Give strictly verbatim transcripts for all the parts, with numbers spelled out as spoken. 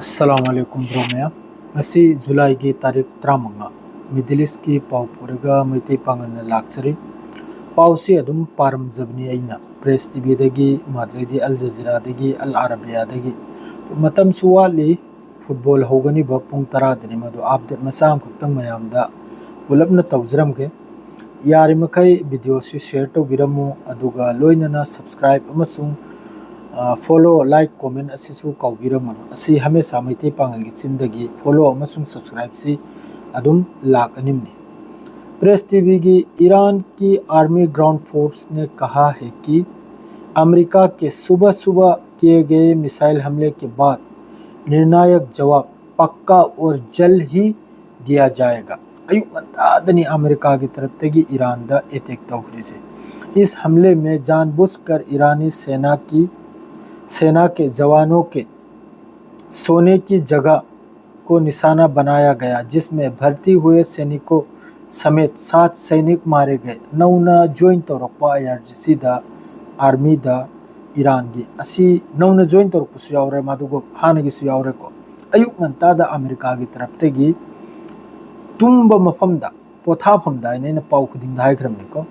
ꯑꯁꯂꯥꯃꯨ ꯑꯂꯥꯏꯀꯨꯝ bro ꯃꯌꯥꯝ꯫ ꯉꯁꯤ ꯖꯨꯂꯥꯏꯒꯤ ꯇꯥꯔꯤꯛ ꯇꯔꯥꯃꯉꯥ, ꯃꯤꯗꯜ ꯏꯁꯀꯤ ꯄꯥꯎ ꯄꯨꯔꯒ ꯃꯩꯇꯩ ꯄꯥꯉꯜꯅ ꯂꯥꯛꯆꯔꯤ꯫ ꯄꯥꯎꯁꯤ ꯑꯗꯨꯝ ꯄꯥꯔꯝꯖꯕꯅꯤ ꯑꯩꯅ, ꯄ꯭ꯔꯦꯁ ꯇꯤꯚꯤꯗꯒꯤ, ꯃꯥꯗ꯭ꯔꯩꯗꯤ ꯑꯜ ꯖꯖꯤꯔꯥꯗꯒꯤ, ꯑꯜ ꯑꯔꯥꯕꯤꯌꯥꯗꯒꯤ꯫ ꯃꯇꯝꯁꯨ ꯋꯥꯠꯂꯤ, ꯐꯨꯠꯕꯣꯜ ꯍꯧꯒꯅꯤꯕ ꯄꯨꯡ ꯇꯔꯥꯗꯅꯤ, ꯃꯗꯨ ꯑꯞꯗꯦꯠ ꯃꯆꯥ ꯑꯃꯈꯛꯇꯪ ꯃꯌꯥꯝꯗ ꯄꯨꯂꯞꯅ ꯇꯧꯖꯔꯝꯒꯦ꯫ ꯌꯥꯔꯤꯃꯈꯩ ꯚꯤꯗꯤꯑꯣꯁꯤ ꯁꯤꯌꯔ ꯇꯧꯕꯤꯔꯝꯃꯨ, ꯑꯗꯨꯒ ꯂꯣꯏꯅꯅ ꯁꯕꯁꯀ꯭ꯔꯥꯏꯕ ꯑꯃꯁꯨꯡ ꯐꯣꯂꯣ, ꯂꯥꯏꯛ, ꯀꯣꯃꯦꯟ ꯑꯁꯤꯁꯨ ꯀꯥꯎꯕꯤꯔꯝꯒꯅꯨ꯫ ꯑꯁꯤ ꯍꯃꯦꯁꯥ ꯃꯩꯇꯩ ꯄꯥꯉꯜꯒꯤ ꯆꯤꯟꯗꯒꯤ ꯐꯣꯂꯣ ꯑꯃꯁꯨꯡ ꯁꯕꯁꯀ꯭ꯔꯥꯏꯕꯁꯤ ꯑꯗꯨꯝ ꯂꯥꯛꯀꯅꯤꯕꯅꯤ꯫ ꯄ꯭ꯔꯦꯁ ꯇꯤꯚꯤꯒꯤ ईरान की आर्मी ग्राउंड फोर्स ने कहा है कि अमेरिका के सुबह सुबह किए गए मिसाइल हमले के बाद निर्णायक जवाब पक्का और जल्द ही दिया जाएगा। ꯑꯌꯨꯛ ꯉꯟꯇꯥꯗꯅꯤ ꯑꯃꯦꯔꯤꯀꯥꯒꯤ ꯇꯔꯞꯇꯒꯤ ꯏꯔꯥꯟꯗ ꯑꯦꯇꯦꯛ ꯇꯧꯈ꯭ꯔꯤꯁꯦ꯫ इस हमले में जानबूझकर ईरानी सेना की सेना के जवानों के सोने की जगह को निशाना बनाया गया, जिसमें भर्ती हुए सैनिकों समेत सात सैनिक मारे गए꯫ ꯅꯧꯅ ꯖꯣꯏꯟ ꯇꯧꯔꯛꯄ ꯑꯥꯏ ꯑꯥꯔ ꯖꯤ ꯁꯤꯗ, ꯑꯥꯔꯃꯤꯗ, ꯏꯔꯥꯟꯒꯤ ꯑꯁꯤ ꯅꯧꯅ ꯖꯣꯏꯟ ꯇꯧꯔꯛꯄꯁꯨ ꯌꯥꯎꯔꯦ, ꯃꯗꯨꯒ ꯍꯥꯟꯅꯒꯤꯁꯨ ꯌꯥꯎꯔꯦꯀꯣ꯫ ꯑꯌꯨꯛ ꯉꯟꯇꯥꯗ ꯑꯃꯦꯔꯤꯀꯥꯒꯤ ꯇꯔꯞꯇꯒꯤ ꯇꯨꯝꯕ ꯃꯐꯝꯗ, ꯄꯣꯊꯥꯐꯝꯗ ꯍꯥꯏꯅ ꯑꯩꯅ ꯄꯥꯎ ꯈꯨꯗꯤꯡꯗ ꯍꯥꯏꯈ꯭ꯔꯕꯅꯤꯀꯣ꯫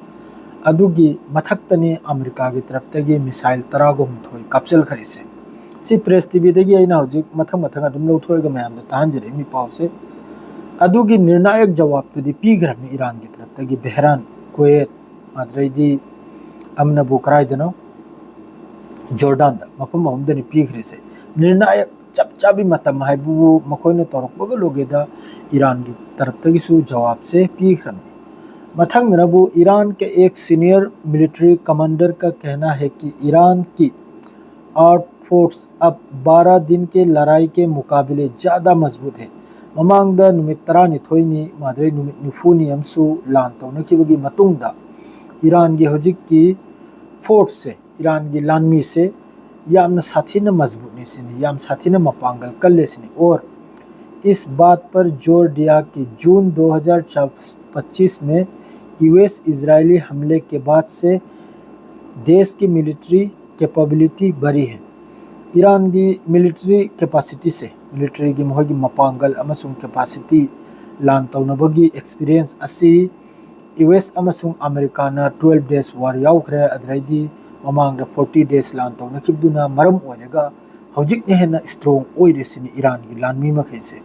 ꯑꯗꯨꯒꯤ ꯃꯊꯛꯇꯅꯤ ꯑꯃꯦꯔꯤꯀꯥꯒꯤ ꯇꯔꯞꯇꯒꯤ ꯃꯤꯁꯥꯏꯜ ꯇꯔꯥꯒ ꯍꯨꯝꯗꯣꯏ ꯀꯥꯞꯁꯤꯜꯈ꯭ꯔꯤꯁꯦ꯫ ꯁꯤ ꯄ꯭ꯔꯦꯁ ꯇꯤꯚꯤꯗꯒꯤ ꯑꯩꯅ ꯍꯧꯖꯤꯛ ꯃꯊꯪ ꯃꯊꯪ ꯑꯗꯨꯝ ꯂꯧꯊꯣꯛꯑꯒ ꯃꯌꯥꯝꯗ ꯇꯥꯍꯟꯖꯔꯛꯏ ꯃꯤ ꯄꯥꯎꯁꯦ꯫ ꯑꯗꯨꯒꯤ ꯅꯤꯔꯅꯥꯌꯛ ꯖꯋꯥꯕꯇꯨꯗꯤ ꯄꯤꯈ꯭ꯔꯕꯅꯤ ꯏꯔꯥꯟꯒꯤ ꯇꯔꯞꯇꯒꯤ꯫ ꯕꯦꯍꯔꯥꯟ, ꯀꯨꯋꯦꯠ, ꯑꯗꯨꯗꯩꯗꯤ ꯑꯃꯅꯕꯨ ꯀꯗꯥꯏꯗꯅꯣ, ꯖꯣꯔꯗꯥꯟꯗ, ꯃꯐꯝ ꯑꯍꯨꯝꯗꯅꯤ ꯄꯤꯈ꯭ꯔꯤꯁꯦ꯫ ꯅꯤꯔꯅꯥꯌꯛ ꯆꯞ ꯆꯥꯕꯤ ꯃꯇꯝ ꯍꯥꯏꯕꯕꯨ ꯃꯈꯣꯏꯅ ꯇꯧꯔꯛꯄꯒ ꯂꯣꯏꯒꯦꯗ ꯏꯔꯥꯟꯒꯤ ꯇꯔꯞꯇꯒꯤꯁꯨ ꯖꯋꯥꯕꯁꯦ ꯄꯤꯈ꯭ꯔꯕꯅꯤ꯫ ꯃꯊꯪꯗꯅꯕꯨ ईरान के एक सीनियर मिलिट्री कमांडर का कहना है कि ईरान की आर्म्ड फोर्स अब बारह दिन के लड़ाई के मुकाबले ज़्यादा मजबूत है꯫ ꯃꯃꯥꯡꯗ ꯅꯨꯃꯤꯠ ꯇꯔꯥꯅꯤꯊꯣꯏꯅꯤ, ꯃꯥꯗ꯭ꯔꯩ ꯅꯨꯃꯤꯠ ꯅꯤꯐꯨꯅꯤ ꯑꯃꯁꯨ ꯂꯥꯟ ꯇꯧꯅꯈꯤꯕꯒꯤ ꯃꯇꯨꯡꯗ ꯏꯔꯥꯟꯒꯤ ꯍꯧꯖꯤꯛꯀꯤ ꯐꯣꯔꯁꯁꯦ, ꯏꯔꯥꯟꯒꯤ ꯂꯥꯟꯃꯤꯁꯦ ꯌꯥꯝꯅ ꯁꯥꯊꯤꯅ ꯃꯖꯕꯨꯠꯅꯤ ꯁꯤꯅꯤ, ꯌꯥꯝ ꯁꯥꯊꯤꯅ ꯃꯄꯥꯡꯒꯜ ꯀꯜꯂꯦ ꯁꯤꯅꯤ꯫ और इस बात पर जोर दिया कि जून दो हज़ार पच्चीस में यूएस इजरायली हमले के बाद से देश की मिलिट्री कैपेबिलिटी बढ़ी है। ꯏꯔꯥꯟꯒꯤ ꯃꯤꯂꯤꯇꯔꯤ ꯀꯦꯄꯥꯁꯤꯇꯤꯁꯦ, ꯃꯤꯂꯤꯇꯔꯤꯒꯤ ꯃꯈꯣꯏꯒꯤ ꯃꯄꯥꯡꯒꯜ ꯑꯃꯁꯨꯡ ꯀꯦꯄꯥꯁꯤꯇꯤ, ꯂꯥꯟ ꯇꯧꯅꯕꯒꯤ ꯑꯦꯛꯁꯄꯤꯔꯤꯌꯦꯟꯁ ꯑꯁꯤ ꯌꯨ ꯑꯦꯁ ꯑꯃꯁꯨꯡ ꯑꯃꯦꯔꯤꯀꯥꯅ ꯇ꯭ꯋꯦꯜꯐ ꯗꯦꯖ ꯋꯥꯔ ꯌꯥꯎꯈ꯭ꯔꯦ, ꯑꯗꯨꯗꯩꯗꯤ ꯃꯃꯥꯡꯗ ꯐꯣꯔꯇꯤ ꯗꯦꯖ ꯂꯥꯟ ꯇꯧꯅꯈꯤꯕꯗꯨꯅ ꯃꯔꯝ ꯑꯣꯏꯔꯒ ꯍꯧꯖꯤꯛꯅ ꯍꯦꯟꯅ ꯏꯁꯇ꯭ꯔꯣꯡ ꯑꯣꯏꯔꯦ ꯁꯤꯅꯤ ꯏꯔꯥꯟꯒꯤ ꯂꯥꯟꯃꯤ ꯃꯈꯩꯁꯦ꯫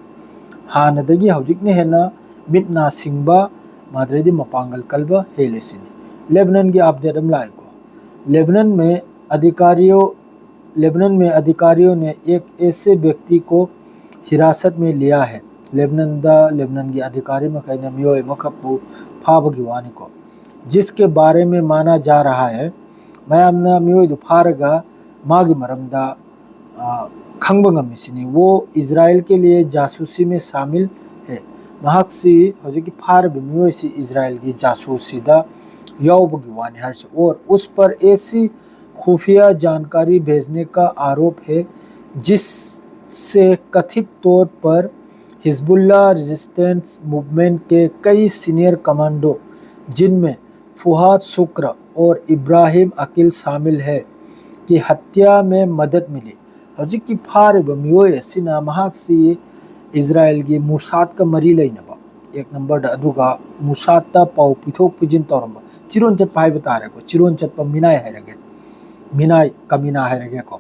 ꯍꯥꯟꯅꯗꯒꯤ ꯍꯧꯖꯤꯛꯅ ꯍꯦꯟꯅ ꯃꯤꯠ ꯅꯥ ꯁꯤꯡꯕ, ꯃꯥꯗ꯭ꯔꯦꯗꯤ ꯃꯄꯥꯡꯒꯜ ꯀꯜꯕ ꯍꯦꯜꯂꯦ ꯁꯤꯅꯤ꯫ ꯂꯦꯕꯅꯟꯒꯤ ꯑꯞꯗꯦꯠ ꯑꯃ ꯂꯥꯛꯑꯦꯀꯣ꯫ ꯂꯦꯕꯅꯟ ꯃꯦ ꯑꯙꯤꯀꯥꯔꯤꯌꯣ लेबनान में अधिकारियों ने एक ऐसे व्यक्ति को हिरासत में लिया है, ꯂꯦꯕꯅꯟꯗ ꯂꯦꯕꯅꯟꯒꯤ ꯑꯙꯤꯀꯥꯔꯤ ꯃꯈꯩꯅ ꯃꯤꯑꯣꯏ ꯑꯃꯈꯛꯄꯨ ꯐꯥꯕꯒꯤ ꯋꯥꯅꯤꯀꯣ꯫ जिसके बारे में माना जा रहा है, ꯃꯌꯥꯝꯅ ꯃꯤꯑꯣꯏꯗꯨ ꯐꯥꯔꯒ ꯃꯥꯒꯤ ꯃꯔꯝꯗ, ꯑ, ꯈꯪꯕ ꯉꯝꯃꯤꯁꯤꯅꯤ꯫ वो इजराइल के लिए जासूसी में शामिल है, ꯃꯍꯥꯛꯁꯤ, ꯍꯧꯖꯤꯛꯀꯤ ꯐꯥꯔꯤꯕ ꯃꯤꯑꯣꯏꯁꯤ ꯏꯖꯔꯥꯏꯜꯒꯤ ꯖꯥꯁꯨꯁꯤꯗ ꯌꯥꯎꯕꯒꯤ ꯋꯥꯅꯤ ꯍꯥꯏꯔꯤꯁꯦ꯫ और उस पर ऐसी खुफिया जानकारी भेजने का आरोप है, जिससे कथित तौर पर हिजबुल्लाह रेजिस्टेंस मूवमेंट के कई सीनियर कमांडो, जिनमें फुहाद शुक्र और इब्राहिम अकील शामिल है, की हत्या में मदद मिली। ꯍꯧꯖꯤꯛꯀꯤ ꯐꯥꯔꯤꯕ ꯃꯤꯑꯣꯏ ꯑꯁꯤꯅ ꯃꯍꯥꯛꯁꯤ ꯏꯖꯔꯥꯏꯜꯒꯤ ꯃꯨꯁꯥꯠꯀ ꯃꯔꯤ ꯂꯩꯅꯕ ꯑꯦꯛ ꯅꯝꯕꯔꯗ, ꯑꯗꯨꯒ ꯃꯨꯁꯥꯠꯇ ꯄꯥꯎ ꯄꯤꯊꯣꯛ ꯄꯤꯁꯤꯟ ꯇꯧꯔꯝꯕ, ꯆꯤꯔꯣꯟ ꯆꯠꯄ ꯍꯥꯏꯕ ꯇꯥꯔꯦꯀꯣ, ꯆꯤꯔꯣꯟ ꯆꯠꯄ ꯃꯤꯅꯥꯏ ꯍꯥꯏꯔꯒꯦ, ꯃꯤꯅꯥꯏ ꯀꯃꯤꯅꯥ ꯍꯥꯏꯔꯒꯦꯀꯣ,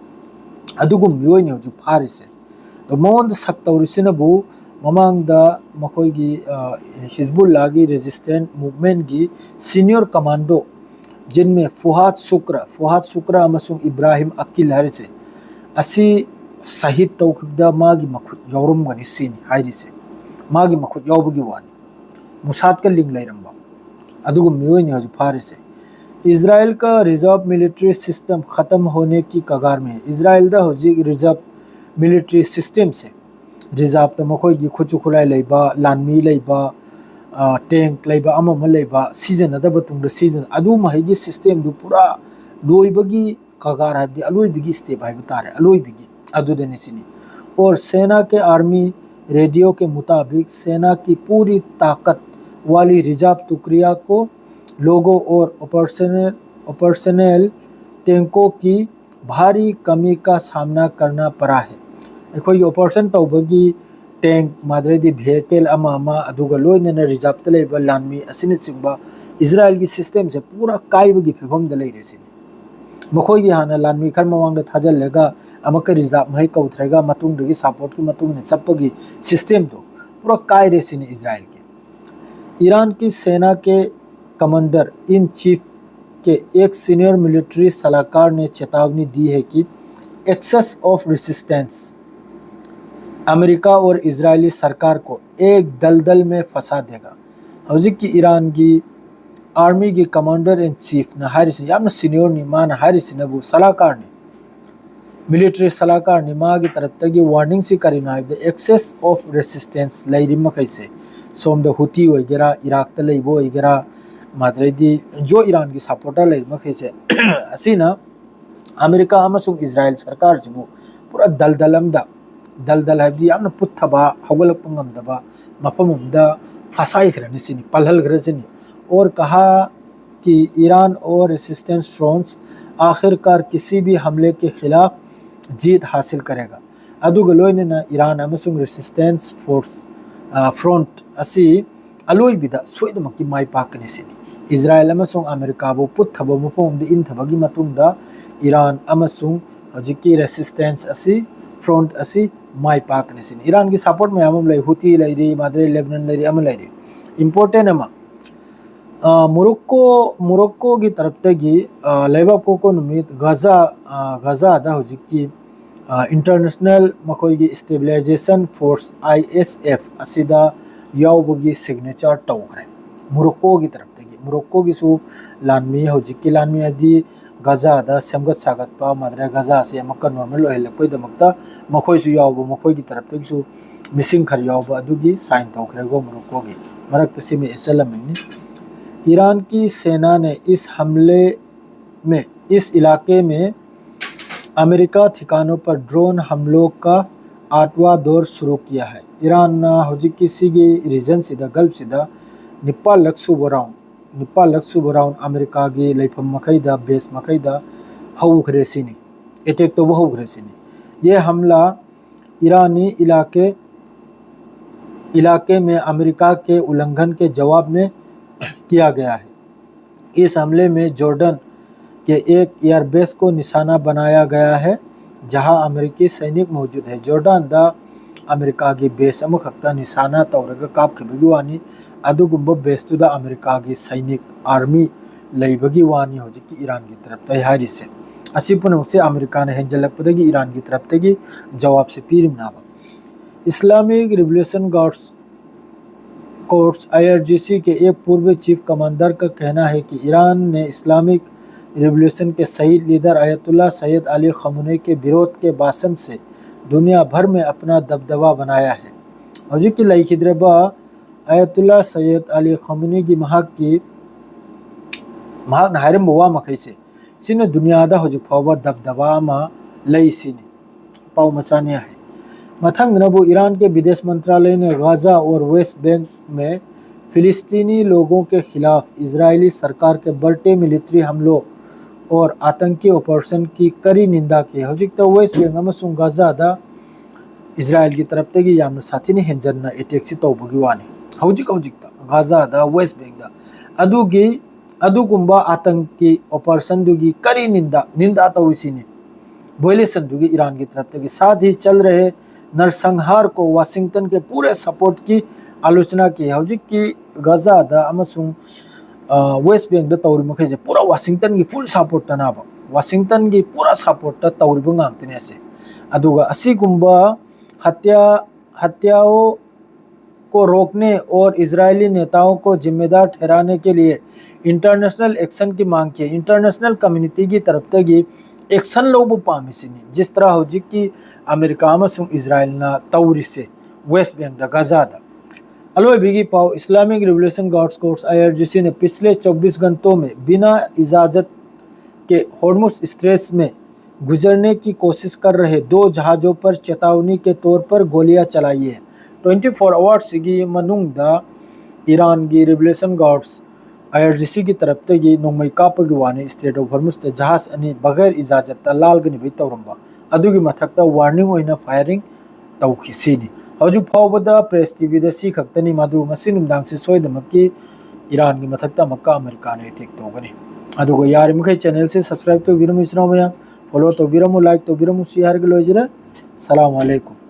ꯑꯗꯨꯒꯨꯝꯕ ꯃꯤꯑꯣꯏꯅꯤ ꯍꯧꯖꯤꯛ ꯐꯥꯔꯤꯁꯦ꯫ ꯑꯗꯣ ꯃꯉꯣꯟꯗ ꯁꯛ ꯇꯧꯔꯤꯁꯤꯅꯕꯨ ꯃꯃꯥꯡꯗ ꯃꯈꯣꯏꯒꯤ, ꯑ, ꯍꯤꯖꯕꯨꯜꯂꯥꯒꯤ ꯔꯦꯖꯤꯁꯇꯦꯟ ꯃꯨꯚꯃꯦꯟꯒꯤ ꯁꯤꯅꯤꯌꯔ ꯀꯃꯥꯟꯗꯣ ꯖꯤꯟꯃꯦ ꯐꯨꯍꯥꯗ ꯁꯨꯀ꯭ꯔ, ꯐꯨꯍꯥꯗ ꯁꯨꯀ꯭ꯔ ꯑꯃꯁꯨꯡ ꯏꯕ꯭ꯔꯥꯍꯤꯝ ꯑꯀꯤꯜ ꯍꯥꯏꯔꯤꯁꯦ ꯑꯁꯤ ꯁꯍꯤꯗ ꯇꯧꯈꯤꯕꯗ ꯃꯥꯒꯤ ꯃꯈꯨꯠ ꯌꯥꯎꯔꯝꯒꯅꯤ ꯁꯤꯅꯤ ꯍꯥꯏꯔꯤꯁꯦ꯫ ꯃꯥꯒꯤ ꯃꯈꯨꯠ ꯌꯥꯎꯕꯒꯤ ꯋꯥꯅꯤ꯫ ꯃꯨꯁꯥꯠꯀ ꯂꯤꯡ ꯂꯩꯔꯝꯕ ꯑꯗꯨꯒꯨꯝꯕ ꯃꯤꯑꯣꯏꯅꯤ ꯍꯧꯖꯤꯛ ꯐꯥꯔꯤꯁꯦ꯫ ꯏꯖꯔꯥꯏꯜ ꯀ ꯔꯤꯖꯔꯚ ꯃꯤꯂꯤꯇꯔꯤ ꯁꯤꯁꯇꯦꯝ ꯈꯇꯝ ꯍꯣꯅꯦ ꯀꯤ ꯀꯒꯥꯔ ꯃꯦ꯫ ꯏꯖꯔꯥꯏꯜꯗ ꯍꯧꯖꯤꯛ ꯔꯤꯖꯔꯚ ꯃꯤꯂꯤꯇꯔꯤ ꯁꯤꯁꯇꯦꯝꯁꯦ, ꯔꯤꯖꯥꯕꯇ ꯃꯈꯣꯏꯒꯤ ꯈꯨꯠꯁꯨ ꯈꯨꯠꯂꯥꯏ ꯂꯩꯕ, ꯂꯥꯟꯃꯤ ꯂꯩꯕ, ꯑ, ꯇꯦꯡꯛ ꯂꯩꯕ, ꯑꯃ ꯑꯃ ꯂꯩꯕ, ꯁꯤꯖꯤꯟꯅꯗꯕ ꯇꯨꯡꯗ ꯁꯤꯖꯤꯟꯅ-, ꯑꯗꯨ ꯃꯈꯩꯒꯤ ꯁꯤꯁꯇꯦꯝꯗꯨ ꯄꯨꯔꯥ ꯂꯣꯏꯕꯒꯤ ꯀꯒꯥꯔ ꯍꯥꯏꯕꯗꯤ ꯑꯂꯣꯏꯕꯒꯤ ꯁ꯭ꯇꯦꯞ ꯍꯥꯏꯕ ꯇꯥꯔꯦ, ꯑꯂꯣꯏꯕꯒꯤ ꯑꯗꯨꯗꯅꯤ ꯁꯤꯅꯤ꯫ और सेना के आर्मी रेडियो के मुताबिक सेना की पूरी ताकत वाली रिजर्व टुकड़िया को लोगों और ऑपरेशनल, ऑपरेशनल टैंकों की भारी कमी का सामना करना पड़ा है꯫ ꯑꯩꯈꯣꯏꯒꯤ ꯑꯣꯄꯔꯦꯁꯟ ꯇꯧꯕꯒꯤ ꯇꯦꯡ, ꯃꯥꯗ꯭ꯔꯩꯗꯤ ꯚꯦꯍꯤꯀꯜ ꯑꯃ ꯑꯃ, ꯑꯗꯨꯒ ꯂꯣꯏꯅꯅ ꯔꯤꯖꯥꯔꯞꯇ ꯂꯩꯕ ꯂꯥꯟꯃꯤ ꯑꯁꯤꯅꯆꯤꯡꯕ ꯏꯖꯔꯥꯏꯜꯒꯤ ꯁꯤꯁꯇꯦꯝꯁꯦ ꯄꯨꯔꯥ ꯀꯥꯏꯕꯒꯤ ꯐꯤꯕꯝꯗ ꯂꯩꯔꯦ ꯁꯤꯅꯤ꯫ ꯃꯈꯣꯏꯒꯤ ꯍꯥꯟꯅ ꯂꯥꯟꯃꯤ ꯈꯔ ꯃꯃꯥꯡꯗ ꯊꯥꯖꯤꯜꯂꯒ ꯑꯃꯨꯛꯀ ꯔꯤꯖꯥꯔꯞ ꯃꯍꯩ ꯀꯧꯊꯔꯒ ꯃꯇꯨꯡꯗꯒꯤ ꯁꯞꯄꯣꯔꯠꯀꯤ ꯃꯇꯨꯡ ꯏꯟꯅ ꯆꯠꯄꯒꯤ ꯁꯤꯁꯇꯦꯝꯗꯣ ꯄꯨꯔꯥ ꯀꯥꯏꯔꯦ ꯁꯤꯅꯤ ꯏꯖꯔꯥꯏꯜꯒꯤ꯫ ईरान की सेना के कमांडर इन चीफ के एक सीनियर मिलिट्री सलाहकार ने चेतावनी दी है कि एक्सेस ऑफ रेसिस्टेंस अमेरिका और इजरायली सरकार को एक दलदल में फंसा देगा। ꯍꯧꯖꯤꯛꯀꯤ ꯏꯔꯥꯟꯒꯤ ꯑꯥꯔꯃꯤꯒꯤ ꯀꯃꯥꯟꯗꯔ ꯏꯟ ꯆꯤꯐꯅ ꯍꯥꯏꯔꯤꯁꯤ ꯌꯥꯝꯅ ꯁꯤꯅꯤꯌꯔꯅꯤ, ꯃꯥꯅ ꯍꯥꯏꯔꯤꯁꯤꯅꯕꯨ ꯁꯂꯥꯀꯥꯔꯅꯤ, ꯃꯤꯂꯤꯇꯔꯤ ꯁꯂꯥꯀꯥꯔꯅꯤ꯫ ꯃꯥꯒꯤ ꯇꯔꯞꯇꯒꯤ ꯋꯥꯔꯅꯤꯡꯁꯤ ꯀꯔꯤꯅꯣ ꯍꯥꯏꯕꯗ, ꯑꯦꯛꯁꯦꯁ ꯑꯣꯐ ꯔꯦꯁꯤꯁꯇꯦꯟꯁ ꯂꯩꯔꯤ ꯃꯈꯩꯁꯦ, ꯁꯣꯝꯗ ꯍꯨꯇꯤ ꯑꯣꯏꯒꯦꯔꯥ, ꯏꯔꯥꯛꯇ ꯂꯩꯕ ꯑꯣꯏꯒꯦꯔꯥ, ꯃꯥꯗ꯭ꯔꯩꯗꯤ ꯖꯣ ꯏꯔꯥꯟꯒꯤ ꯁꯞꯄꯣꯔꯇꯔ ꯂꯩꯔꯤ ꯃꯈꯩꯁꯦ, ꯑꯁꯤꯅ ꯑꯃꯦꯔꯤꯀꯥ ꯑꯃꯁꯨꯡ ꯏꯖꯔꯥꯏꯜ ꯁꯔꯀꯥꯔꯁꯤꯕꯨ ꯄꯨꯔꯥ ꯗꯜꯗꯜ ꯑꯃꯗ, ꯗꯜꯗꯜ ꯍꯥꯏꯕꯗꯤ ꯌꯥꯝꯅ ꯄꯨꯠꯊꯕ, ꯍꯧꯒꯠꯂꯛꯄ ꯉꯝꯗꯕ ꯃꯐꯝ ꯑꯃꯗ ꯐꯁꯥꯏꯈ꯭ꯔꯅꯤ ꯁꯤꯅꯤ, ꯄꯜꯍꯜꯈ꯭ꯔꯁꯤꯅꯤ꯫ और कहा कि ईरान और रेसिस्टेंस फ्रंट्स आखिरकार किसी भी हमले के खिलाफ जीत हासिल करेगा। ꯑꯗꯨꯒ ꯂꯣꯏꯅꯅ ꯏꯔꯥꯟ ꯑꯃꯁꯨꯡ ꯔꯦꯁꯤꯁꯇꯦꯟꯁ ꯐꯣꯔꯁ, ꯐ꯭ꯔꯣꯟꯠ ꯑꯁꯤ ꯑꯂꯣꯏꯕꯤꯗ ꯁꯣꯏꯗꯅꯃꯛꯀꯤ ꯃꯥꯏ ꯄꯥꯛꯀꯅꯤ ꯁꯤꯅꯤ꯫ ꯏꯖꯔꯥꯏꯜ ꯑꯃꯁꯨꯡ ꯑꯃꯦꯔꯤꯀꯥꯕꯨ ꯄꯨꯠꯊꯕ ꯃꯐꯝ ꯑꯃꯗ ꯏꯟꯊꯕꯒꯤ ꯃꯇꯨꯡꯗ ꯏꯔꯥꯟ ꯑꯃꯁꯨꯡ ꯍꯧꯖꯤꯛꯀꯤ ꯔꯦꯁꯤꯁꯇꯦꯟꯁ ꯑꯁꯤ, ꯐ꯭ꯔꯣꯟꯠ ꯑꯁꯤ ꯃꯥꯏ ꯄꯥꯛꯀꯅꯤ ꯁꯤꯅꯤ꯫ ꯏꯔꯥꯟꯒꯤ ꯁꯞꯄꯣꯔꯠ ꯃꯌꯥꯝ ꯑꯃ ꯂꯩ, ꯍꯨꯇꯤ ꯂꯩꯔꯤ, ꯃꯥꯗ꯭ꯔꯩ ꯂꯦꯕꯅꯟ ꯂꯩꯔꯤ, ꯑꯃ ꯂꯩꯔꯤ꯫ ꯏꯝꯄꯣꯔꯇꯦꯟ ꯑꯃ, ꯃꯣꯔꯣꯛꯀꯣ, ꯃꯣꯔꯣꯛꯀꯣꯒꯤ ꯇꯔꯞꯇꯒꯤ ꯂꯩꯕꯥꯛꯄꯣꯛꯄ ꯅꯨꯃꯤꯠ ꯒꯖꯥ, ꯒꯖꯥꯗ ꯍꯧꯖꯤꯛꯀꯤ ꯏꯟꯇꯔꯅꯦꯁꯅꯦꯜ ꯃꯈꯣꯏꯒꯤ ꯁ꯭ꯇꯦꯕꯤꯂꯥꯏꯖꯦꯁꯟ ꯐꯣꯔꯁ, ꯑꯥꯏ ꯑꯦꯁ ꯑꯦꯐ, ꯑꯁꯤꯗ ꯌꯥꯎꯕꯒꯤ ꯁꯤꯒꯅꯦꯆꯔ ꯇꯧꯈ꯭ꯔꯦ ꯃꯣꯔꯣꯛꯀꯣꯒꯤ ꯇꯔꯞꯇꯒꯤ꯫ ꯃꯣꯔꯣꯛꯀꯣꯒꯤꯁꯨ ꯂꯥꯟꯃꯤ, ꯍꯧꯖꯤꯛꯀꯤ ꯂꯥꯟꯃꯤ ꯍꯥꯏꯗꯤ ꯒꯖꯥꯗ ꯁꯦꯝꯒꯠ ꯁꯥꯒꯠꯄ, ꯃꯥꯗ꯭ꯔꯥ ꯒꯖꯥꯁꯦ ꯑꯃꯨꯛꯀ ꯅꯣꯔꯃꯦꯜ ꯑꯣꯏꯍꯜꯂꯛꯄꯒꯤꯗꯃꯛꯇ ꯃꯈꯣꯏꯁꯨ ꯌꯥꯎꯕ, ꯃꯈꯣꯏꯒꯤ ꯇꯔꯞꯇꯒꯤꯁꯨ ꯃꯤꯁꯤꯡ ꯈꯔ ꯌꯥꯎꯕ ꯑꯗꯨꯒꯤ ꯁꯥꯏꯟ ꯇꯧꯈ꯭ꯔꯦꯀꯣ ꯃꯣꯔꯣꯛꯀꯣꯒꯤ꯫ ꯃꯔꯛꯇ ꯁꯤꯃ ꯑꯦꯠꯁꯜꯂꯝꯃꯤꯅꯤ꯫ ईरान की सेना ने इस हमले में, इस इलाके में अमेरिका ठिकानों पर ड्रोन हमलों का आठवां दौर शुरू किया है꯫ ꯏꯔꯥꯟꯅ ꯍꯧꯖꯤꯛꯀꯤ ꯁꯤꯒꯤ ꯔꯤꯖꯟꯁꯤꯗ, ꯒꯜꯐꯁꯤꯗ ꯅꯤꯄꯥꯜꯂꯛ ꯁꯨꯕ ꯔꯥꯎꯟ, ꯅꯤꯄꯥꯜꯂꯛ ꯁꯨꯕ ꯔꯥꯎꯟ ꯑꯃꯦꯔꯤꯀꯥꯒꯤ ꯂꯩꯐꯝ ꯃꯈꯩꯗ, ꯕꯦꯁ ꯃꯈꯩꯗ ꯍꯧꯈ꯭ꯔꯦ ꯁꯤꯅꯤ꯫ ꯑꯦꯇꯦꯛ ꯇꯧꯕ ꯍꯧꯈ꯭ꯔꯦ ꯁꯤꯅꯤ꯫ ये हमला ईरानी इलाके इलाके में अमेरिका के उल्लंघन के जवाब में किया गया है। इस हमले में जॉर्डन के एक एयरबेस को निशाना बनाया गया है, जहां अमेरिकी सैनिक मौजूद है। ꯖꯣꯔꯗꯥꯟꯗ ꯑꯃꯦꯔꯤꯀꯥꯒꯤ ꯕꯦꯁ ꯑꯃꯈꯛꯇ ꯅꯤꯁꯥꯅ ꯇꯧꯔꯒ ꯀꯥꯞꯈꯤꯕꯒꯤ ꯋꯥꯅꯤ꯫ ꯑꯗꯨꯒꯨꯝꯕ ꯕꯦꯁꯇꯨꯗ ꯑꯃꯦꯔꯤꯀꯥꯒꯤ ꯁꯩꯅꯤꯛ, ꯑꯥꯔꯃꯤ, ꯂꯩꯕꯒꯤ ꯋꯥꯅꯤ ꯍꯧꯖꯤꯛꯀꯤ ꯏꯔꯥꯟꯒꯤ ꯇꯔꯞꯇ ꯍꯥꯏꯔꯤꯁꯦ꯫ ꯑꯁꯤ ꯄꯨꯝꯅꯃꯛꯁꯦ ꯑꯃꯦꯔꯤꯀꯥꯅ ꯍꯦꯟꯖꯜꯂꯛꯄꯗꯒꯤ ꯏꯔꯥꯟꯒꯤ ꯇꯔꯞꯇꯒꯤ ꯖꯋꯥꯕꯁꯦ ꯄꯤꯔꯤꯕꯅꯦꯕ꯫ Islamic Revolution Guards Corps, IRGC, के एक पूर्व चीफ कमांडर का कहना है कि ईरान ने इस्लामिक रिवोल्यूशन के शहीद लीडर आयतुल्ला सैयद अली खamenei के विरोध के भाषण से दुनिया भर में अपना दबदबा बनाया है। ꯍꯧꯖꯤꯛꯀꯤ ꯂꯩꯈꯤꯗ꯭ꯔꯕ ꯑꯌꯥꯇꯨꯜꯂꯥ ꯁꯌꯦꯗ ꯑꯂꯤ ꯈꯃꯦꯅꯤꯒꯤ ꯃꯍꯥꯛꯀꯤ ꯃꯍꯥꯛꯅ ꯍꯥꯏꯔꯝꯕ ꯋꯥ ꯃꯈꯩꯁꯦ ꯁꯤꯅ ꯗꯨꯅꯤꯌꯥꯗ ꯍꯧꯖꯤꯛ ꯐꯥꯎꯕ ꯗꯕꯗꯕꯥ ꯑꯃ ꯂꯩ ꯁꯤꯅꯤ꯫ ꯄꯥꯎ ꯃꯆꯥꯅꯤ ꯍꯥꯏ꯫ ꯃꯊꯪꯗꯅꯕꯨ ईरान के विदेश मंत्रालय ने गाजा और वेस्ट बैंक में फिलिस्तीनी लोगों के खिलाफ इजरायली सरकार के बढ़ते मिलिट्री हमलों और आतंकी ऑपरेशन की कड़ी निंदा की। ꯍꯧꯖꯤꯛꯇ ꯋꯦꯁ ꯕꯦꯡ ꯑꯃꯁꯨꯡ ꯒꯥꯖꯥꯗ ꯏꯖꯔꯥꯌꯦꯜꯒꯤ ꯇꯔꯞꯇꯒꯤ ꯌꯥꯝꯅ ꯁꯥꯊꯤꯅ ꯍꯦꯟꯖꯟꯅ ꯑꯦꯇꯦꯛꯁꯤ ꯇꯧꯕꯒꯤ ꯋꯥꯅꯤ꯫ ꯍꯧꯖꯤꯛ ꯍꯧꯖꯤꯛꯇ ꯒꯥꯖꯥꯗ, ꯋꯦꯁ ꯕꯦꯡꯗ ꯑꯗꯨꯒꯤ ꯑꯗꯨꯒꯨꯝꯕ ꯑꯥꯇꯪꯀꯤ ꯑꯣꯄꯔꯦꯁꯟꯗꯨꯒꯤ ꯀꯔꯤ ꯅꯤꯟꯗ ꯅꯤꯟꯗ ꯇꯧꯔꯤꯁꯤꯅꯤ꯫ ꯚꯣꯏꯂꯦꯁꯟꯗꯨꯒꯤ ꯏꯔꯥꯟꯒꯤ ꯇꯔꯞꯇꯒꯤ꯫ साथ ही चल रहे नरसंहार को वाशिंगटन के पूरे सपोर्ट की आलोचना की। ꯍꯧꯖꯤꯛꯀꯤ ꯒꯥꯖꯥꯗ ꯑꯃꯁꯨꯡ ꯋꯦꯁ ꯕꯦꯡꯗ ꯇꯧꯔꯤ ꯃꯈꯩꯁꯦ ꯄꯨꯔꯥ ꯋꯥꯁꯤꯡꯇꯟꯒꯤ ꯐꯨꯜ ꯁꯄꯣꯔꯠꯇꯅꯦꯕ꯫ ꯋꯥꯁꯤꯡꯇꯟꯒꯤ ꯄꯨꯔꯥ ꯁꯄꯣꯔꯠꯇ ꯇꯧꯔꯤꯕ ꯉꯥꯛꯇꯅꯦ ꯑꯁꯦ꯫ ꯑꯗꯨꯒ ꯑꯁꯤꯒꯨꯝꯕ ꯍꯠꯌꯥ ꯍꯠꯌꯥꯑꯣ को रोकने और इजरायली नेताओं को जिम्मेदार ठहराने के लिए इंटरनेशनल एक्शन की मांग की। इंटरनेशनल कम्युनिटी की तरफ से एक्शन ꯂꯧꯕ ꯄꯥꯝꯃꯤꯁꯤꯅꯤ꯫ जिस तरह ꯍꯧꯖꯤꯛꯀꯤ ꯑꯃꯦꯔꯤꯀꯥ ꯑꯃꯁꯨꯡ ꯏꯖꯔꯥꯌꯦꯜꯅ ꯇꯧꯔꯤꯁꯦ ꯋꯦꯁ ꯕꯦꯡꯗ, ꯒꯥꯖꯥꯗ꯫ ꯑꯂꯣꯏꯕꯒꯤ ꯄꯥꯎ, Islamic Revolution Guards Corps, IRGC, ने पिछले चौबीस घंटों में बिना इजाजत के हॉर्मुज स्ट्रेट्स में गुजरने की कोशिश कर रहे दो जहाजों पर चेतावनी के तौर पर गोलियां चलाई है। ट्वेंटी फ़ोर ꯑꯋꯥꯔꯁꯤꯒꯤ ꯃꯅꯨꯡꯗ ꯏꯔꯥꯟꯒꯤ ꯔꯤꯚꯣꯂꯨꯁꯟ ꯒꯥꯔꯗꯁ ꯑꯥꯏ ꯑꯥꯔ ꯖꯤ ꯁꯤꯒꯤ ꯇꯔꯞꯇꯒꯤ ꯅꯣꯡꯃꯩ ꯀꯥꯞꯄꯒꯤ ꯋꯥꯅꯤ, ꯁ꯭ꯇ꯭ꯔꯦꯠ ꯑꯣꯐ ꯍꯣꯔꯃꯨꯖꯇ ꯖꯍꯥꯖ ꯑꯅꯤ ꯕꯒꯩꯔ ꯏꯖꯥꯖꯠꯇ ꯂꯥꯜꯒꯅꯤꯕꯩ ꯇꯧꯔꯝꯕ ꯑꯗꯨꯒꯤ ꯃꯊꯛꯇ ꯋꯥꯔꯅꯤꯡ ꯑꯣꯏꯅ ꯐꯥꯏꯌꯔꯤꯡ ꯇꯧꯈꯤ ꯁꯤꯅꯤ꯫ ꯍꯧꯖꯤꯛ ꯐꯥꯎꯕꯗ ꯄ꯭ꯔꯦꯁ ꯇꯤ ꯚꯤꯗ ꯁꯤ ꯈꯛꯇꯅꯤ, ꯃꯗꯨ ꯉꯁꯤ ꯅꯨꯡꯗꯥꯡꯁꯦ ꯁꯣꯏꯗꯅꯃꯛꯀꯤ ꯏꯔꯥꯟꯒꯤ ꯃꯊꯛꯇ ꯑꯃꯨꯛꯀ ꯑꯃꯦꯔꯤꯀꯥꯅ ꯑꯦꯇꯦꯛ ꯇꯧꯒꯅꯤ꯫ ꯑꯗꯨꯒ ꯌꯥꯔꯤꯃꯈꯩ ꯆꯦꯅꯦꯜꯁꯦ ꯁꯕꯁꯀ꯭ꯔꯥꯏꯕ ꯇꯧꯕꯤꯔꯝꯃꯨ ꯏꯆꯤꯟ ꯏꯅꯥꯎ ꯃꯌꯥꯝ, ꯐꯣꯂꯣ ꯇꯧꯕꯤꯔꯝꯃꯨ, ꯂꯥꯏꯛ ꯇꯧꯕꯤꯔꯝꯃꯨ꯫ ꯁꯤ ꯍꯥꯏꯔꯒ ꯂꯣꯏꯖꯔꯦ꯫ ꯁꯂꯥꯝ ꯑꯂꯩꯀꯨꯝ꯫